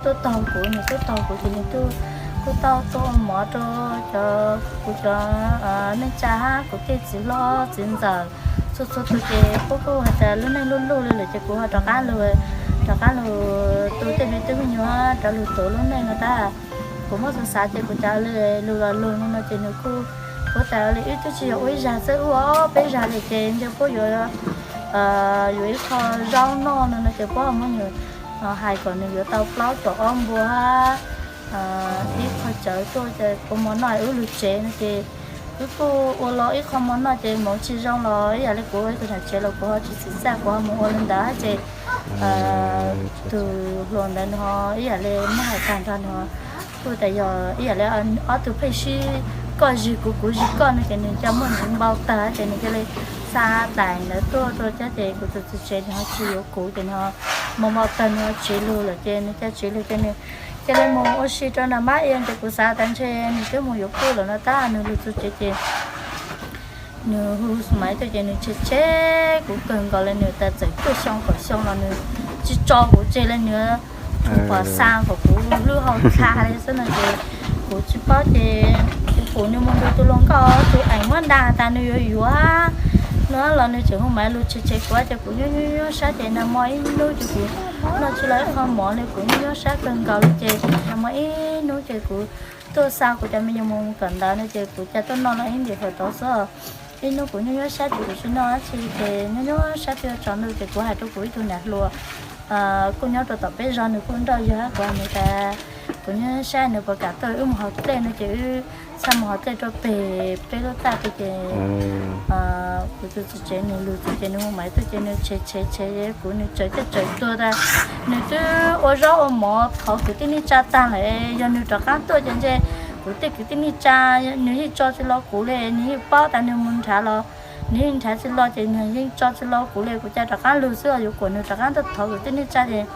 tuaj taug kuv, nws tuaj taug kuv ces nws tuaj, kuj tau tuaj ua mov rau cov, kuv cov neej tsa hab kuv tej txiv hlob txiv ntxawm txhua txhua tus ces kuj kuj has tas lub neej luj luj li lawm ces kuv ho rov qab lug, rov qab lug tu tej me tub me nyuam, rov lug tuav lub neej no tab. Kuv muab xav xav ces kuv cas lug los lug no no ces nws kuj, kuv tas li wb twb tsis yog ua ib zag xwb, wb ua ob peb zag li ces ntshe puab yuav, yuav ib qho zaub noj no no ces puab muab nws hais kom nws yuav tau plaub caug ob npua hab ib qho cawv tuaj ces ua mov noj wb lug tsev no ces wb kuj ua los ib qho mov noj ces moov tsis zoo los ib yam li kuv ua ib tug nam tsev los kuv ho tsis txim txaj kuv ho mus ua li ntawd ces tus hluas ntawd nws ho ib yam li muab hais tag nrho nws kuj tas yog ib yam li ob tug pheej sib koj zig kuv kuv zig koj no ces nws coj muaj ntsis npau tawg ces nws cia li xa daim ntawd tuaj rau thiab ces kuv tus txiv tsev nws ho tsis yuav kuv ces nws ho npau npau tawg nws ho tsiv lug lawm ces nws coj tsiv lug ces nws cia li mus ua si rau nram Mab Iab ces kuv xav tas ntshe nws twb mus yuav kuj lawm no tab nws lug txug tsev ces nws hu Maiv tuaj ces nws tseg tseg kuv kawg nkaus li, nws tas txawm cuaj xyoo kaum xyoo los nws tsis tso kuv tseg li, nws tsuas pom xa kom kuv lub hau tha li xwb no ces kuv tsis paub ces kuv pum nws mus nrug tus hluas nkauj tus eem muab nta tas nws yuav yuav no los nws tseem hu Maiv lug tseg tseg kuv ces kuv nyob nyob nyob sab ces nag hmo ib hnub ces kuv noj tsis tau ib qho mov li, kuv nyob nyob sab kawg nkaus li ces nag hmo ib hnub ces kuv tuaj xa kuv cov me nyuam mus kawm ntawv no ces kuv cas tuaj noj los ib ntim fawm tod xwb. Ib hnub kuv nyob nyob sab ces kuv tsis noj dab tsi ces nyob nyob sab twb yuav tsaus ntuj ces kuv hais rau kuv ib tug niam hluas kuj nyob rau tom peb zos nws kuj nrauj yawg hab kuv nws tas kuv nyob sab nws puas kam tuaj wb mus hauv dlej no ces wb txhaj mus hauv dlej rau pem peb lub taj twg ces kuv tus txiv tsev nws lug txug ces nws hu Maiv tuaj ces nws tseg tseg tseg kuv nws tsawv coj tsawv tuag tas nws twb ua zaub ua mov thov kwv tij neej tsa tag lawm, yog nws rov qab tuaj ces ntshe kuv tej kwv tij neej tsa nws yeej tso tsis lo kuv li, nws yeej paub tas nws mus nrhav los nws yeej nrhav tsis lo ces nws yeej tso tsis lo kuv li, kuv cas rov qab lug xwb os, yuav kom nws rov qab tuaj thov kwv tij neej tsa ces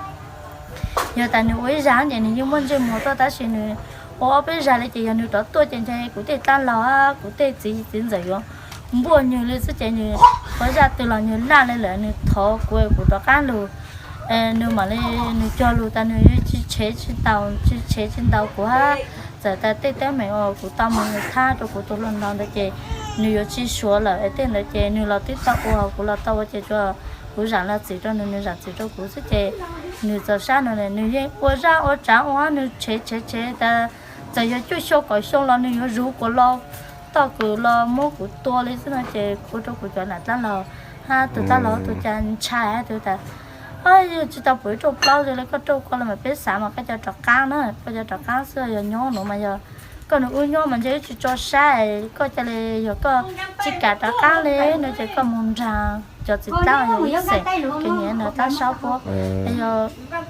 yog tas nws ua ib zag ces nws yeej muaj ntsej muag tuaj tab sis nws ua ob peb zag li ces yog nws rov tuaj ces ntshe kuv tej dab laug kuv tej txiv txiv ntxawm yuav npuaj nws li xwb ces nws ua zaj twg los nws laj li lawm nws thov kuv kuv rov qab lug. Nws mam li nws cog lus tas nws tsis tshev tsis ntaus, tsis tshev tsis ntaus kuv hab, txawm tas tej teeb meem uas kuv tau mus nws thab rau kuv tus hluas nraug ntawd ces nws yuav tsis suav lawm tej ntawd ces nws los twb tau ua kuv los tau ua ces tsuas kuv zam los txim rau nws, nws zam txim rau kuv xwb ces nws txaus sab no nws yeej ua zaj ua tsav ua nws tshev tshev tshev tas txawm yog cuaj xyoo kaum xyoo los nws yuav zuv kuv los toj kuv los muab kuv tua li xwb no ces ua rau kuv cov nam dab laug hab tus dab laug tus cas ntshai hab tus tas yog tsis tau pum ib rooj plaub zoo li koj rooj ko los mas peb xav mas koj cov rov qab na, koj cov rov qab xwb yog nyob nuav mas yog koj nws ub nyob mas ntshe wb tsis tso sab, koj ca le yog koj tsis kam rov qab li no ces koj mus nrag cov txiv dlaab yog ib xeem kws nyiam nrag dlaab saub puab, yog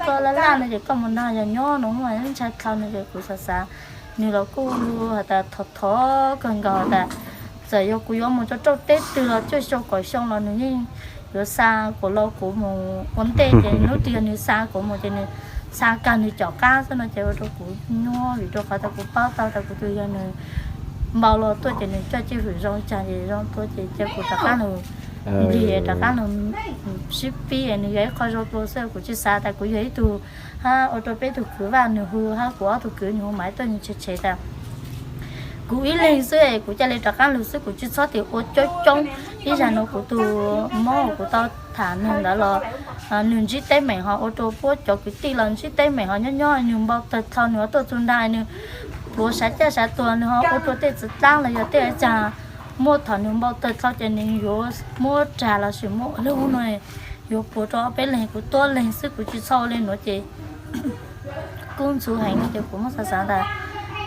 koj laj laj no ces koj mus nrag yog nyob nuav mas ntshai dlhau no ces kuv xav xav nws los kuj has tas thov thov kawg nkaus has tas txawm yog kuv yuav mus rau rooj teb twg los cuaj xyoo kaum xyoo los nws yeej yuav xa kuv los kuv mus ua ntej ces hnub twg yog nws xa kuv mus ces nws xa kag nws caum qab xwb no ces ua rau kuv nyuaj vim rau qhov tas kuv paub tau tas kuv tus yog nws npau los tuaj ces nws coj cwj hwm zoo caag ces zoo tuaj ces cia kuv rov qab los nplig rov qab los sib pib nws yog ib qho zoo dlua xwb kuv tsis xav tas kuv yog ib tug hab ua rau peb tug kwv Vaj nws hu hab kuv ob tug kwv nws hu Maiv tuaj nws tshev tshev tas kuv ib leeg xwb kuv ca le rov qab lug xwb kuv tsis txhob tias ua coob coob. Ib zag nuav kuv tus mob kuv tau tham nws ntawd los nws ntsib teeb meem ho ua rau puab cov kwv tij los ntsib teeb meem ho nyob nyob nws npau tawg dlhau nws ho tuaj txug nrag nws pluav sav caj sav tuag nws ho ua rau tej txiv dlaab los yog tej caag muaj thaum nws npau tawg dlhau ces nws yuav muab rag lossis muab ua lub ub no yuav puav rau ob peb leeg kuv tuab leeg xwb kuv tsis txhob ua li nuav ces kub ntxhuv heev no ces kuv muab xav xav tas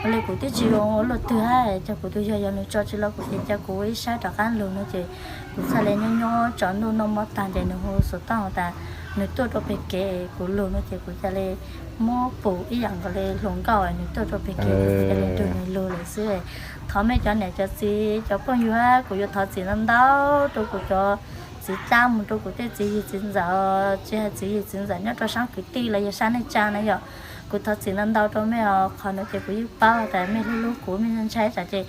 ua li kuv twb tsis zoo ua luaj twg hab ces kuv tus yog yog nws tso tsis lo kuv ces cia kuv ua ib sab rov qab lug no ces kuv txhaj le nyob nyob tsaus ntuj noj mov tag ces nws hu xov tooj tas nws tuaj rau peg kev kuv lug no ces kuv ca le muab pum ib yam nkaus li hluas nkauj nws tuaj rau peg kev kuv ca le nrug nws lug lawm xwb. Thov mej cov niam cov txiv cov phooj ywg hab kuv yuav thov txim ntau ntau rau kuv cov txiv dlaab mus rau kuv tej txiv yig txiv ntxawm, tsis hais txiv yig txiv ntxawm nyob rau saab kwv tij los yog saab neej tsa na yom. Kuv thov txim ntau ntau rau mej os, qhov nuav ces kuv yeej paub tas mej hlub hlub kuv, mej ntshai tsam ces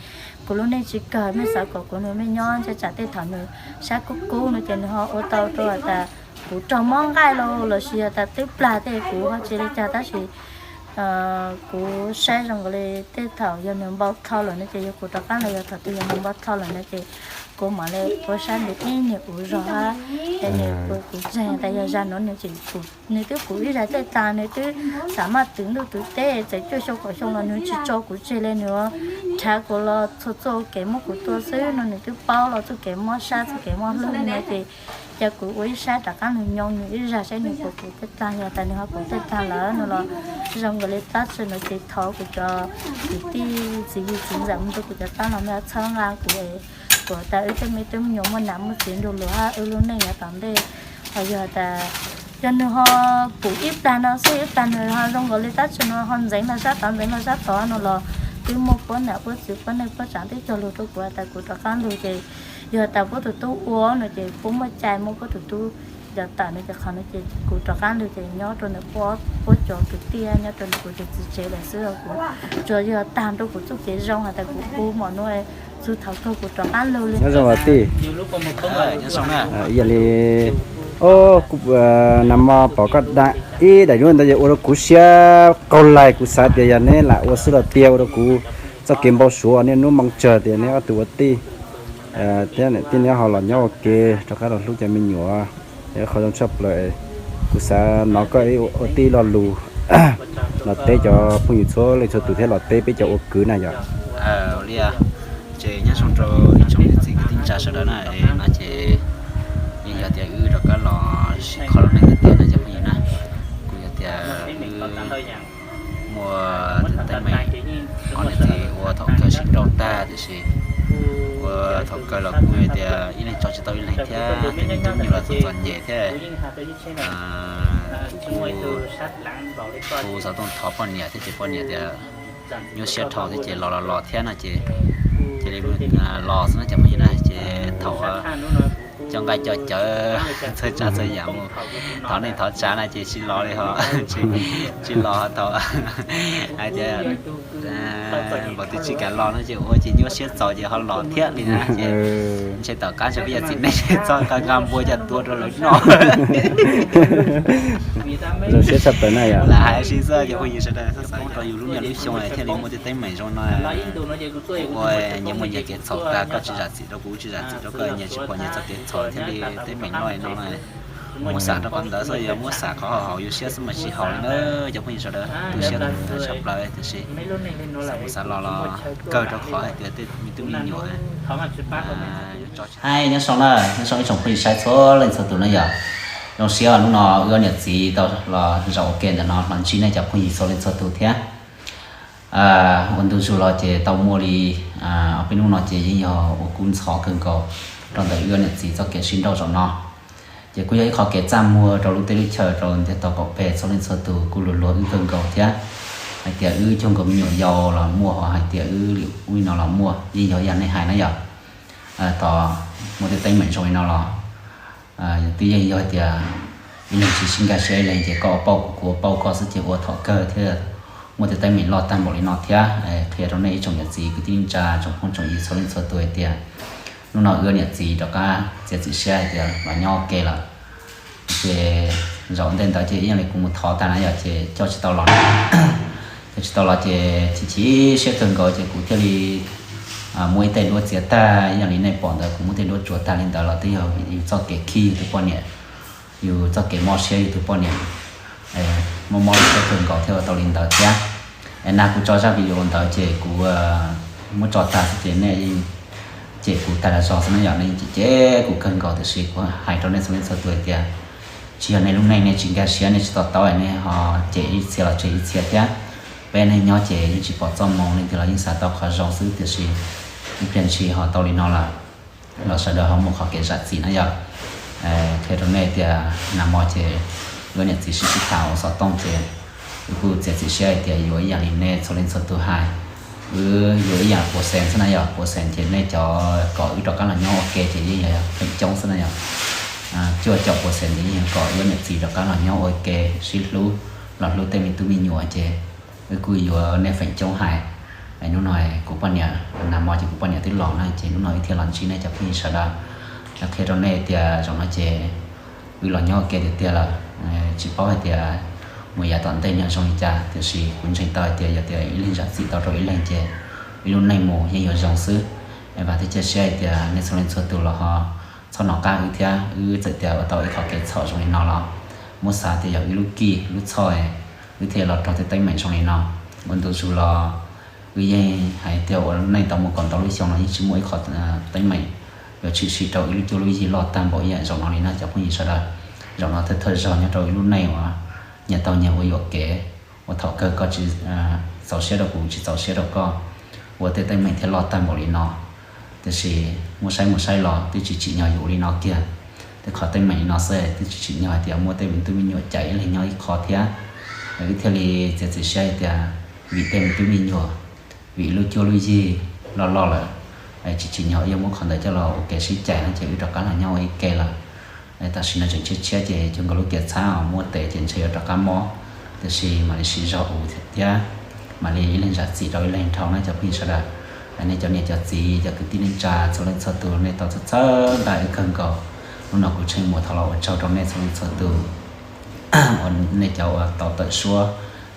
kuv lub neej tsis kawg, mej xav kom kuv nrug mej nyob, ntshai tsam tej thaum nws sab kub kub no ces nws ho ua tau rau tas kuv raug mob nqaij los lossis yog tas twb plag tej kuv ho tsis li cas tab sis Kuv saib zoo nkaus li tej thaum yog nws npau tho lawm no ces yog kuv rov qab los, yog thaum twg yog nws npau tho lawm no ces kuv mam li ua saib nws ib niag uv zog hab, es nws kuv tseg tas yog zag nuav nws tseem, nws twb kuv ib zag tej tag, nws twb xam maj twv ntuj twv teb txawm cuaj xyoo kaum xyoo los nws tsis tso kuv tseg li, nws rhav kuv los txhua txhua kev muab kuv tua xwb no, nws twb paub los txhua kev muab sab txhua kev muab hlub no ces, ces kuv ua ib saib rov qab nws nyoo nws ib zag saib nws puas kuv tej tag, yog tas nws ho kuv tej tag lawm no los zoo nkaus li tab sis no ces thov kuv cov kwv tij txiv yig txiv ntxawm mus rau kuv cov qab los mej txhawb nqa kuv, kuv tas wb tej me tub me nyuam muaj nam muaj txiv nrug lug hab wb lub neej yav tom ntej. Ho yog tas, yog nws ho pum ib plag no xwb ib plag nws ho zoo nkaus li tab sis no ho ntxeev los sab tod ntxeev los sab tod no los twb muaj puab nam puab txiv puab neej puab tsaam twb cog lug rau kuv tas kuv rov qab lug ces, yog tas puab tus tub ua no ces puab muaj cai muab puab tus tub cov tawm no ces qhov no ces kuv rov qab lug ces nyob rau ntawm puab cov kwv tij nyob rau ntawm kuv tus txiv tsev lawm xwb os. Kuv tsuas yog tag nrho kuv txuj kev zoo has tas kuv ua mom nuav txug thaum kawg kuv rov qab lug li. Nyob zoo os tij. Yog li nag hmo pom koj da ib daim duab ntawd yog ua rau kuv siab qaug lais, kuv xav tias yog neb lam ua xwb los tiag, ua rau kuv txoj kev npau suav niaj hnub moo tsawg tias neb ob tug ua tij thiab niam tij neb ho los nyob ua ke rov qab los hlub cov me nyuam, yog qhov zoo tshaj plaws. Kuv xav hnov koj ib ua tij lo lus los teb cov phooj ywg txhua leej txhua tus thiab los teb peb cov ua kwv na yog. Li, ces nyob zoo rau ib tsoom niam txiv kwv tij neej tsa sawv daws na, es no ces yeej yog tias wb rov qab los sib kho lub neej tiag tiag na cov phooj ywg na. Kuj yog tias wb muaj tus teeb meem ob niam txiv ua thaum kawg sib nrauj tag tiam sis ua thaum kawg los kuj yog tias ib leeg tso tsis tau ib leeg thiab, tej me tub me nyuam los txom txom nyem thiab. Kuv kuj hu xov tooj thov poj niam thiab ces poj niam tias nyuaj siab dhau thiab ces los los los thiab no ces cia li los xwb no cov phooj ywg na. Ces thaum coj nqaij coj cawv txhawj tsav txhawj yam mus thov neej thov tsav na ces tsis los li ho, tsis los thaum hais tias npaum twg tsis kam los no ces ua ces nyuaj siab txaus ces ho los thiab li na ces ntshe tom qab ntshe peb yog txiv neej txhob nqa nqaj npua coj tua rau lawv noj. Zoo siab tshaj plaws na yom. Lam hais ua si xwb cov phooj ywg sawv daws, xav xav rau yus lub niaj lub xyoo thiaj li muaj tej teeb meem zoo no. Ua nyias muaj nyias kev txhaum tag, koj tsis zam txim rau kuv, kuv tsis zam txim rau koj, nyias tsis pom nyias txoj kev txhaum thiaj li teeb meem no no na. Muab xam rau qhov ntawd xwb, yog muab xam qhov haum haum yus siab xwb mas tsis haum li na cov phooj ywg sawv daws. Tu siab tshaj plaws tiam sis xav mus xav los los kawg rau qhov hais tias tej me tub me nyuam. Hais nyob zoo na, nyob zoo ib tsoom phooj ywg saib txhua leej txhua tus na yom. Zoo siab hnub no wb ob niam txiv tau los zaum ua ke ntawm no los ntsib nej cov phooj ywg txhua leej txhua tus thiab. Ua ntu zus los ces tau muaj li ob peb hnub no ces yeej yog ua kub ntxhov kawg nkaus rau ntawm wb ob niam txiv txoj kev sib nrauj zaum no. Ces kuj yog ib qho kev txaj muag rau lub teb lub chaw rau ntiaj teb qaum peg txhua leej txhua tus kuj luag luag wb kawg nkaus thiab. Hais tias wb cug nkaus me nyuam yaus los muaj, hos hais tias wb li ub li no los muaj, yeej yog yam nej hais na yom. Thaum muaj tej teeb meem zoo li no los twb yeej yog tias ib leeg tsis sib nkag siab ib leeg ces koj ua pauj kuv, kuv ua pauj koj xwb ces ua thaum kawg thiaj muaj tej teeb meem loj tag npaum li no thiab. Qhia rau nej ib tsoom niam txiv kwv tij neej tsa tsoom phooj tsoom ywg txhua leej txhua tus hais tias hnub no wb niam txiv rov qab txiav txim siab hais tias los nyob ua ke lawm. Ces zaum ntej ntawd ces ib yam li kuv mus thov tag na yom, ces coj tsis tau los, coj tsis tau los ces chim chim siab kawg nkaus ces kuv thiaj li muab ib tej duab txiav tag ib yam li nej pom ntawd, kuv muab tej duab tsuav tag li ntawd los twb yog yus txoj kev khib yus tus poj niam, yus txoj kev mob siab yus tus poj niam, mob mob siab kawg nkaus thiaj ua tau li ntawd thiab. Es nag kuv tso zaj video ntawd ces kuv muab tso tag xwb ces nej yeej cem kuv tag zog xwb na yom, nej yeej cem cem kuv kawg nkaus tiam sis kuv hais rau nej txhua leej txhua tus hais tias tsis yog nej lub neej, nej tsis nkag siab, nej tsis to taub, nej ho cem ib txhia los tseg ib txhia thiab. Peb neeg nyob ces yeej tsis pom txoj moo, leej twg los yeej xav tau qhov zoo xwb tiam sis ib pliag ntshis ho tau li no lawm, los sawv daws ho muaj qhov kev zam txim na yom. Qhia rau nej tias nag hmo ces wb niam txiv sib sib tham ua xov tooj ces wb kuj txiav txim siab hais tias yuav ib yam li nej txhua leej txhua tus hais, wb yuav ib yam puas xees xwb na yom, puas xees ces nej cov kom wb rov qab los nyob ua ke ces yeej yog feem coob xwb na yom. Cuaj caum puas xees ces yeej yog kom wb niam txiv rov qab los nyob ua ke sib hlub, los hlub tej me tub me nyuam ces wb kuj yuav nej feem coob hais. Hnub no kuv poj niam, nag hmo ces kuv poj niam twb los na ces hnub no wb thiaj los ntsib nej cov phooj ywg sawv daws. Los qhia rau nej tias zaum no ces wb los nyob ua ke tiag tiag lawm, tsis paub hais tias mus yav tom ntej nyob zoo li cas, tiam sis kuv ntseeg tau hais tias yog tias ib leeg zam txim tau rau ib leeg ces ib lub neej mus yeej yuav zoo xwb. Es vam thiab cia siab hais tias nej txhua leej txhua tus los ho txhob nco qab wb thiab. Wb txawm tias ua tau ib qho kev txhaum zoo li no los muab xav tias yog wb lub kij lub txhoj, wb thiaj los raug tej teeb meem zoo li no. Ua ntu zus los wb yeej hais tias ua neej tau mus kom ntau lub xyoo no yeej tsis muaj ib qho teeb meem yuav tshwm sim rau wb lub cuab lub yig loj tag npaum ib yam zaum no li no cov phooj ywg sawv daws. Zaum no thiaj thawj zaug nyob rau wb lub neej uas nyias tau nyias ua yuam kev, uas thaum kawg koj tsis txaus siab rau kuv, tsis txaus siab rau koj, ua tej teeb meem thiaj loj tag npaum li no. Tiam sis muab saib mus saib los twb tsis tsim nyog yuav ua li no kiag. Tej qhov teeb meem li no xwb twb tsis tsim nyog hais tias muab tej me tub me nyuam cais ib leeg nyob ib qho thiab. Wb thiaj li txiav txim siab hais tias vim tej me tub me nyuam, vim lub cuab lub yig loj loj lawm, tsis tsim nyog yuav muab qhov ntawd coj los ua kev sib cais no ces wb rov qab los nyob ua ib ke lawm. Tam sim no tseem tshiab tshiab ces cov nkaus lub kiav txhab muab tes ces ntshe yuav rov qab mob, tiam sis mam li siv zog ua thiab, mam li ib leeg zam txim rau ib leeg dhau na cov phooj ywg sawv daws. Nej cov niam cov txiv cov kwv tij neej tsa txhua leej txhua tus nej tau txhawb nqa wb kawg nkaus. Hnub no kuv Tsheej Muas thov los ua tsaug rau nej txhua leej txhua tus uas nej cov uas tau tawm suab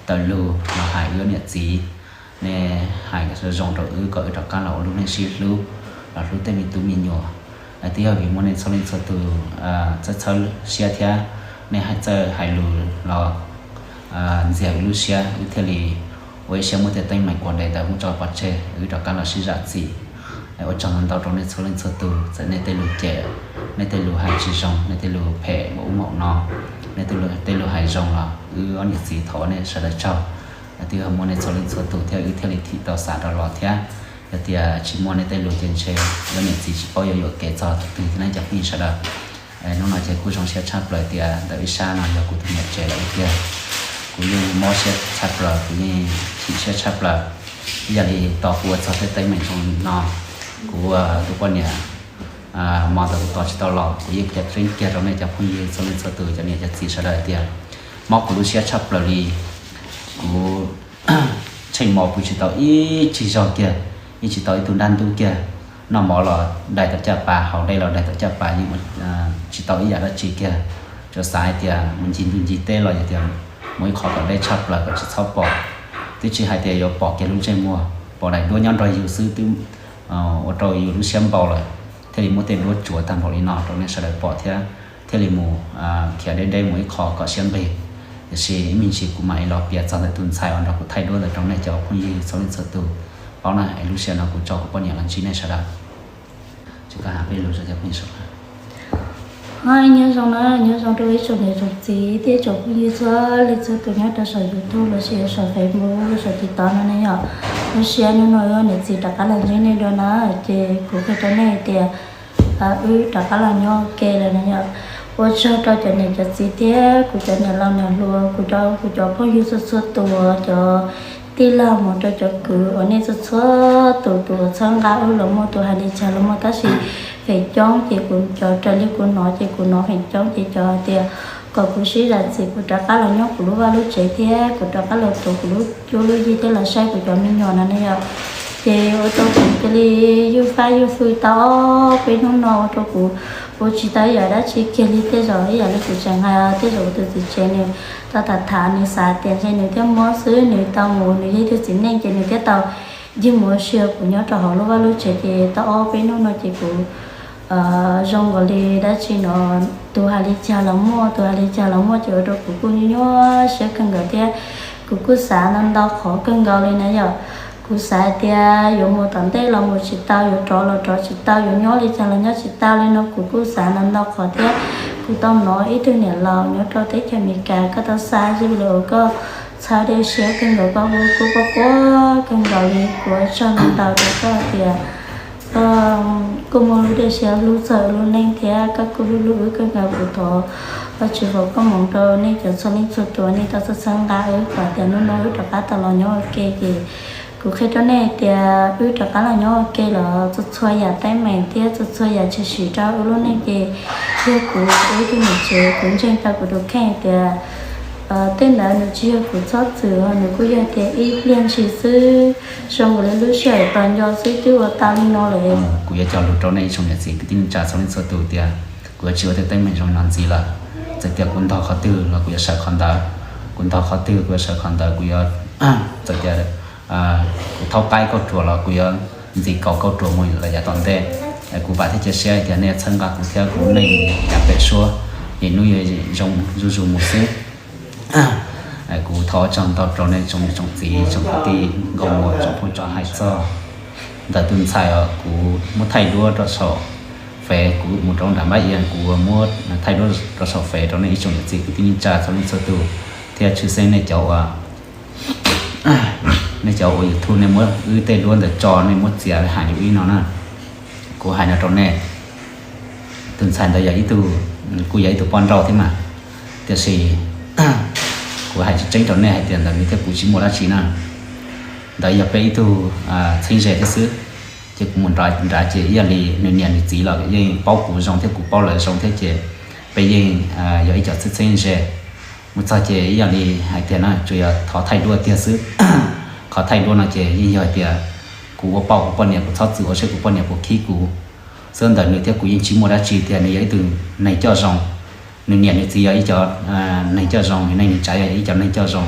tawm lug los hais wb niam txiv, nej hais zoo zoo rau wb kom wb rov qab los ua lub neej sib hlub, los hlub tej me tub me nyuam. Twb yog vim muaj nej txhua leej txhua tus txhawb txhawb siab thiab, nej hais txawj hais lus los ntxias wb lub siab, wb thiaj li ua ib siab muab tej teeb meem quas dev ntawd muab tso pov tseg, wb rov qab los sib zam txim. Ua tsaug ntau ntau rau nej txhua leej txhua tus, txawm nej tej lus cem, nej tej lus hais tsis zoo, nej tej lus phem ua ub maum no, nej tej lus hais zoo los wb ob niam txiv thov nej sawv daws tsaug. Twb yog muaj nej txhua leej txhua tus thiab wb thiaj li thim tau xav rov los thiab. Yog tias tsis muaj nej tej lus ces ntshe wb niam txiv tsis paub yuav yuam kev txog tus twg thiab ne cov phooj ywg sawv daws. Hnub no ces kuj zoo siab tshaj plaws tias ntawm ib sab no yog kuv tus niam tsev lawm ib tiag. Kuv yeej mob siab tshaj plaws, kuv yeej chim siab tshaj plaws. Ib yam li tau kuv ua txog tej teeb meem zoo no, kuv ua tus poj niam mos ntawm kuv tos tsis tau los, kuv yeej qhia tseeb kiag rau nej cov phooj ywg txhua leej txhua tus, cov niam cov txiv sawv daws tias mob kuv lub siab tshaj plaws li. Kuv Tsheej Muas pw tsis tau ib tsig zog kiag, ib tsis tau ib tug nrab ntub kiag. Noj mov los daig tau caj pas, haus dej los daig tau caj pas, yeej tsis tau ib yam dab tsi kiag. Tsuas xav hais tias mus ncig ntuj ncig teb los yog tias mus ib qho kom deb tshaj plaws kom tsis txhob pom. Twb tsis hais tias yuav pom kiag lub ntsej muag, pom daim duab nyob nrog yus xwb twb ua rau yus lub siab npau lawm, thiaj li muab tej duab tsuav tag npaum li no rau nej sawv daws pom thiab, thiaj li mus khiav deb deb mus ib qho kom siab nqig. Tiam sis ib me ntsis kuv mam li los piav txog ntawm tus ntxhais uas nrog kuv thaij duab ntawd rau nej cov phooj ywg txhua leej txhua tus paub na. Es lub sij hawm no kuv tso kuv poj niam los ntsib nej sawv daws. Nyob zoo na, nyob zoo rau ib tsoom niam tsoom txiv thiab tsoom phooj ywg txhua leej txhua tus nyob rau saum YouTube los sis saum Facebook los saum TikTok no ne yom. Lub sij hawm no wb niam txiv rov qab los ntsib nej dua na, ces kuv qhia rau nej tias wb rov qab los nyob ua ke lawm na yom. Ua tsaug rau cov niam cov txiv thiab kuv cov niam laus niam hluas, kuv rau kuv cov phooj ywg txhua txhua tus, cov tij laug mus rau cov kwv uas nej txhua txhua tus, tus uas txhawb nqa wb los muaj, tus hais li cas los muaj, tab sis feem coob ces kuv cov raws li kuv hnov ces kuv hnov feem coob ces cov hais tias kom kuv sib zam txim kuv rov qab los nyob kuv lub vaj lub tsev thiab kuv rov qab los tuav kuv lub cuab lub yig thiab los saib kuv cov me nyuam no ne yom. Ces ua rau kuv cia li yuj fab yuj fwj tau peb hnub no ua rau kuv ua tsis tau ib yam dab tsi kiag li. Tej zaum ib yam li kuv tseem hais, tej zaum kuv tus txiv tsev nws tau tham tham nws xav tias ntshe nws thiaj mob xwb, nws tau mus nws yog ib tug txiv neej ces nws thiaj tau ncig mus ua si, kuv nyob rau hauv lub vaj lub tsev ces tau ob peb hnub no ces kuv zoo nkaus li dab tsi no, tus hais li cas los muaj, tus hais li cas los muaj ces ua rau kuv kuj nyuaj nyuaj siab kawg nkaus thiab. Kuv kuj xav ntau ntau qhov kawg nkaus li na yom. Kuv xav tias yuav mus tom ntej los mus tsis tau, yuav rov los rov tsis tau, yuav nyob li cas los nyob tsis tau li no, kuv kuj xav ntau ntau qhov thiab. Kuv tau hnov ib tug niam laus nyob rau teb chaws Amelikas, koj tau xa zaj video uas koj txhawb dej siab kawg nkaus, koj hu kuj quaj quaj kawg nkaus li, kuv ua tsaug ntau ntau rau koj tias koj kuj muaj lub dej siab hlub txog lub neej thiab koj kuj hlub hlub wb kawg nkaus. Kuv thov Vajtswv foom koob hmoov rau nej cov txhua leej txhua tus, nej tau txhawb txhawb nqa wb kom tias hnub no wb rov qab tau los nyob ua ke ces kuv qhia rau nej tias wb rov qab los nyob ua ke los txhua txhua yam teeb meem thiab txhua txhua yam tshwm sim rau wb lub neej ces yog kuv ua ib tug niam tsev, kuv ntseeg tau kuv tus kheej tias tej ntawd nws tsis yog kuv txhob txwm, nws kuj yog tias ib pliag ntshis xwb, zoo nkaus li lub sij hawm tos nco xwb twb ua tau li no lawm. Kuv yuav cog lus rau nej ib tsoom niam txiv kwv tij neej tsa txhua leej txhua tus tias kuv yuav tsis ua tej teeb meem zoo li no ntxiv lawm. Txawm tias kuv ntog qhov twg los kuv yuav sawv qhov ntawd. Kuv ntog qhov twg kuv yuav sawv qhov ntawd, kuv yuav txawm tias kuv thaub qaib kauj ruam los kuv yuav ntxiv kaus kauj ruam mus lawm yav tom ntej. Kuv vam thiab cia siab tias nej txhawb nqa kuv thiab kuv lub neej yav pem suab, es hnub yuav zoo zuj zus mus xwb. Kuv thov ua tsaug ntau rau nej tsoom niam tsoom txiv tsoom kwv tij nkauj muam tsoom phooj tsoom ywg txog ntawm tus ntxhais uas kuv muab thaij duab rau saum Fev, kuv mus rau nram Npab Iab kuv muab thaij duab rau saum Fev rau nej ib tsoom niam txiv kwv tij neej tsa txhua leej txhua tus thiab tshwj xeeb nej cov uas nej cov ua YouTube nej muab wb tej duab ntawd tso nej muab txiav hais li ib no na. Kuv hais no rau nej, tus ntxhais ntawd yog ib tug, kuj yog ib tug poj nrauj thiab mas, tiam sis kuv hais tseeb tseeb rau nej hais tias ntawm nws thiab kuv tsis muaj dab tsi na. Ntawd yog peb ib tug txheeb ze thiab xwb. Ces kuv mus nrad ces ib yam li nws niam nws txiv los yeej paub kuv zoo thiab kuv paub lawv zoo thiab ces peb yeej yog ib co txheeb txheeb ze. Mus txog ces ib yam li hais tias na tsuas yog thov thaij duab tiag xwb. Qhov thaij duab no ces yeej yog hais tias kuv ua pauj kuv poj niam, kuv txhob txwm ua saib kuv poj niam puas khib kuv xwb. Ntawm nws thiab kuv yeej tsis muaj dab tsi tiag, nws yog ib tug neeg coj zoo, nws niam nws txiv yog ib co neeg coj zoo, nws neej nws tsav yog ib co neeg coj zoo.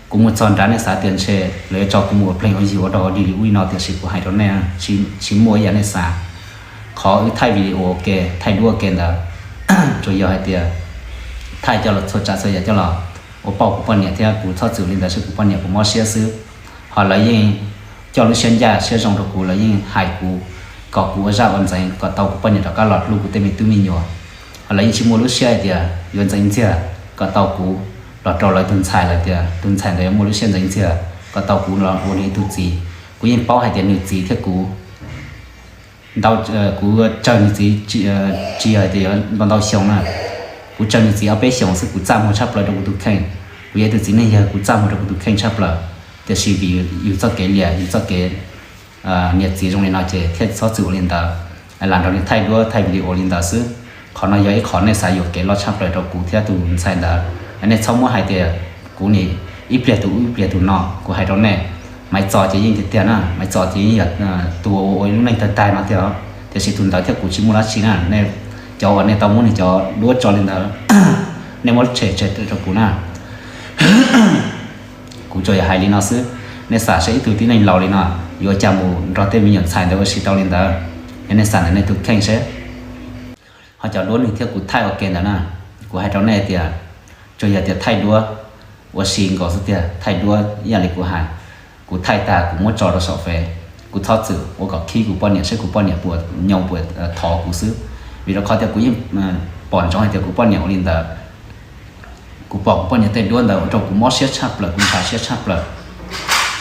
Kuv mus txog nrad nej xav tias ntshe lawv yuav tso kuv mus ua pleeg ua yug ua dog ua dig li ub li no, tiam sis kuv hais rau nej, tsis muaj ib yam nej xav. Qhov wb thaij video ua ke, thaij duab ua ke ntawd tsuas yog hais tias thaij coj los txhua tsav txhua yam coj los ua pauj kuv poj niam thiab kuv txhob txwm li ntawd saib kuv poj niam puas mob siab xwb. Ho lawv yeej coj lub siab ncaj siab zoo rau kuv, lawv yeej hais kuv kom kuv ua zaj ua ntxeev kom tau kuv poj niam rov qab los hlub kuv tej me tub me nyuam. Ho lawv yeej tsis muaj lub siab hais tias yuav ntxeev ntxiag kom tau kuv los rau lawv tus ntxhais, lawv tias tus ntxhais ntawd yuav muaj lub siab ntxeev ntxiag kom tau kuv los ua nws ib tug txiv. Kuv yeej paub hais tias nws txiv thiab kuv ntau, kuv tsawg nws txiv tsis yog hais tias yuav ntau ntau xyoo na. Kuv tsawg nws txiv ob peb xyoos xwb, kuv txaj muag tshaj plaws rau kuv tus kheej. Kuv yog ib tug txiv neej yawg, kuv txaj muag rau kuv tus kheej tshaj plaws, tiam sis vim yus txoj kev liam, yus txoj kev niam txiv zoo li no ces thiaj txhob txwm ua li ntawd, lam nrog nws thaij duab thaij video li ntawd xwb. Qhov no yog ib qho nej xav yuam kev loj tshaj plaws rau kuv thiab tus ntxhais ntawd. Nej txhob muab hais tias kuv nim ib pliag tus ub ib pliag tus no, kuv hais rau nej, Maiv Txos ces yeej tiag tiag na, Maiv Txos ces yeej yog tus ua ua lub neej tag tag no tiag, tiam sis tus ntawd thiab kuv tsis muaj dab tsi na. Nej cov uas nej tau muab nws cov duab tso li ntawd, nej muab tshem tshem rau kuv na. Kuv tsuas yog hais li no xwb. Nej xam seb ib tug tib neeg laus li no yuav cas mus nrog tej me nyuam ntxhais ntawd ua si tau li ntawd. Yog nej xam ntawm nej tus kheej seb. Ho cov duab nws thiab kuv thaij ua ke ntawd na, kuv hais rau nej tias tsuas yog tias thaij duab ua si nkaus xwb tiag, thaij duab ib yam li kuv hais. Kuv thaij tag kuv muab tso rau saum Fev, kuv txhob txwm ua kom khib kuv poj niam saib kuv poj niam puas nyoo puas thov kuv xwb. Vim rau qhov tias kuv yeej pom ntsoov hais tias kuv poj niam ua li ntawd, kuv pom kuv poj niam tej duab ntawd ua rau kuv mob siab tshaj plaws, kuv ntshai siab tshaj plaws.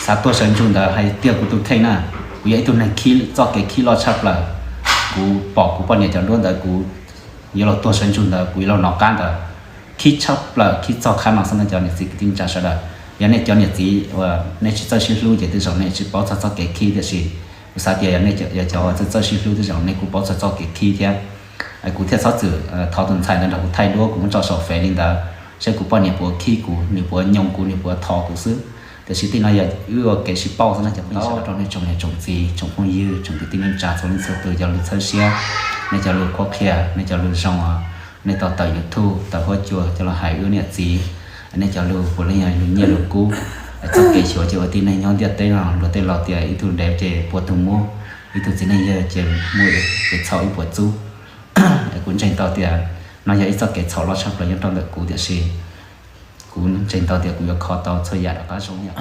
Xav tuag sawv ntsug ntawd hais tiag kuv tus kheej na, kuv yog ib tug neeg khib txoj kev khib loj tshaj plaws. Kuv pom kuv poj niam cov duab ntawd kuv yuav luag tuag sawv ntsug ntawd kuv yuav luag nov qab ntawd. Khib tshaj plaws, khib txog qhab no xwb na cov niam txiv kwv tij neej tsa sawv daws. Yog nej cov niam txiv uas nej tsis txawj sib hlub ces tej zaum nej tsis paub txog txoj kev khib, tiam sis kuv xav tias yog nej yog cov uas txawj txawj sib hlub tej zaum nej kuj paub txog txoj kev khib thiab. Kuv thiaj txhob txwm thov tus ntxhais ntawd nrog kuv thaij duab, kuv muab tso saum Fev li ntawd, saib kuv poj niam puas khib kuv, nws puas nyoo kuv, nws puas thov kuv xwb. Tiam sis tej no yog wb ua kev sib pauj xwb na cov phooj ywg. Rau nej tsoom niam tsoom txiv tsoom phooj ywg tsoom kwv tij neej tsa txhua leej txhua tus cov lus txhawb siab, nej cov lus qhuab qhia, nej cov lus zoo, nej tau tawm YouTube tawm huab cua coj los hais wb niam txiv, nej cov lus puav leej yog lus nyiaj lus kub. Txoj kev xyuas ces ua tib neeg nyob ntiaj teb no luag tej laus tias ib tug dev ces pua tug muab, ib tug txiv neej yawg ces muaj kev txhaum ib puas txub. Kuv ntseeg tau tias no yog ib txoj kev txhaum loj tshaj plaws nyob rau ntawm kuv, tiam sis kuv ntseeg tau tias kuv yuav kho tau txhua yam rov qab zoo yam.